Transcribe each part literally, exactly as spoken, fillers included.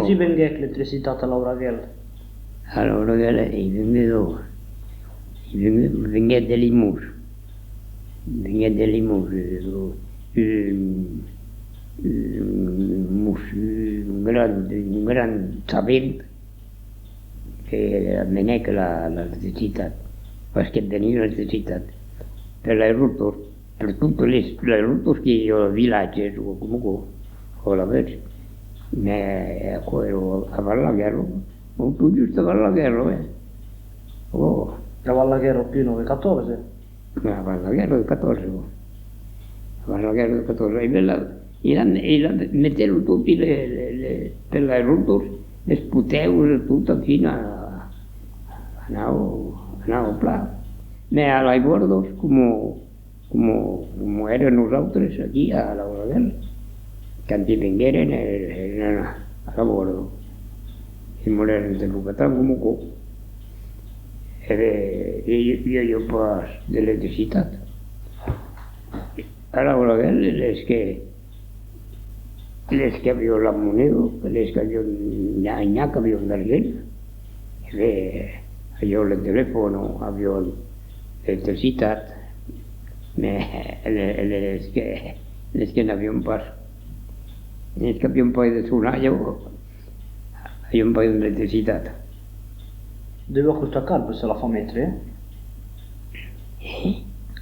Qui venguèc l'electricitat a Lauraguèl? A Lauraguèl, i venguèt, i venguèt, venguèt de Limós. Venguèt de Limós, eh, un, un, un, un gran, un gran sabent que amenèc la, l'electricitat, fasquèt venir l'electricitat per las rotas, per totas las, las rotas que i a, vilatges o coma aquò, o alavetz. Mès aquò èra avant la guèrra, o tot just avant la guèrra, eh. Oh. Avant la guèrra, plus nòu cents e quatorze. Avant la guèrra de quatorze, bon. Avant la guèrra de quatorze. E ben la, e la, e la metèron tot, le, le, le, per las rotas, les potèus, tot, fin a, a nau, a nau plan. Mès a las bòrdas, coma, coma, coma èrem nosautres aquí a Lauraguèl, quand i venguèren, eh, èrem a la bòrda. E molèren de lo catan coma aquò. E ben, i, i aviá pas d'electricitat. Alavetz, les que, les que avián la moneda, les que avián, n'i a, n'i a qu'avián d'argent, e ben, avián le telefòn, avián l'electricitat, mès le, les que, les que n'avián pas, les que avián pas de sonalha, avián pas d'electricitat. Deviá costar car per se la far metre, eh? Eh?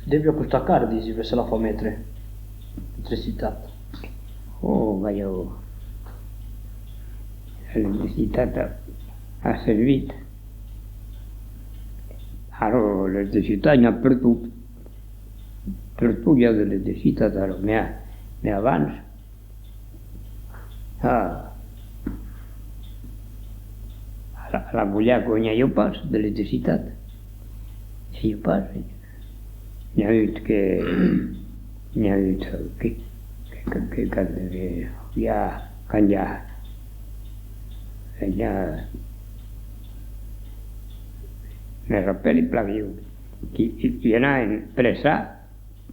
Deviá costar car, disi, per se la far metre, l'electricitat. Oh, balhòu. L'electricitat a, a servit. Ara, l'electricitat n'i a pertot. Pertot i a de l'electricitat, ara. Mès, mès abans, Ah. A la, a la Bolhaca n'i aviá pas d'electricitat. N'i aviá pas. N'i a agut que, n'i a agut que, que, que, que, que, que i a, quand i a, i a, me rapèli plan, ieu, que, que, que i anàvem pressar,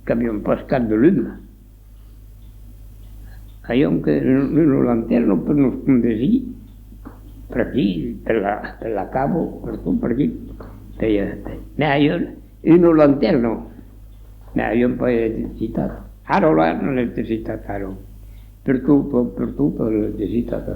qu'aviam pas cap de lum. Aviam que una lantèrna per nos condesir, per aquí, per la, per la cava, per tot, per aquí. Mès aviam una lantèrna, mès aviam pas d'electricitat. Ara, ara, l'electricitat, ara. Per tot, per tot, l'electricitat.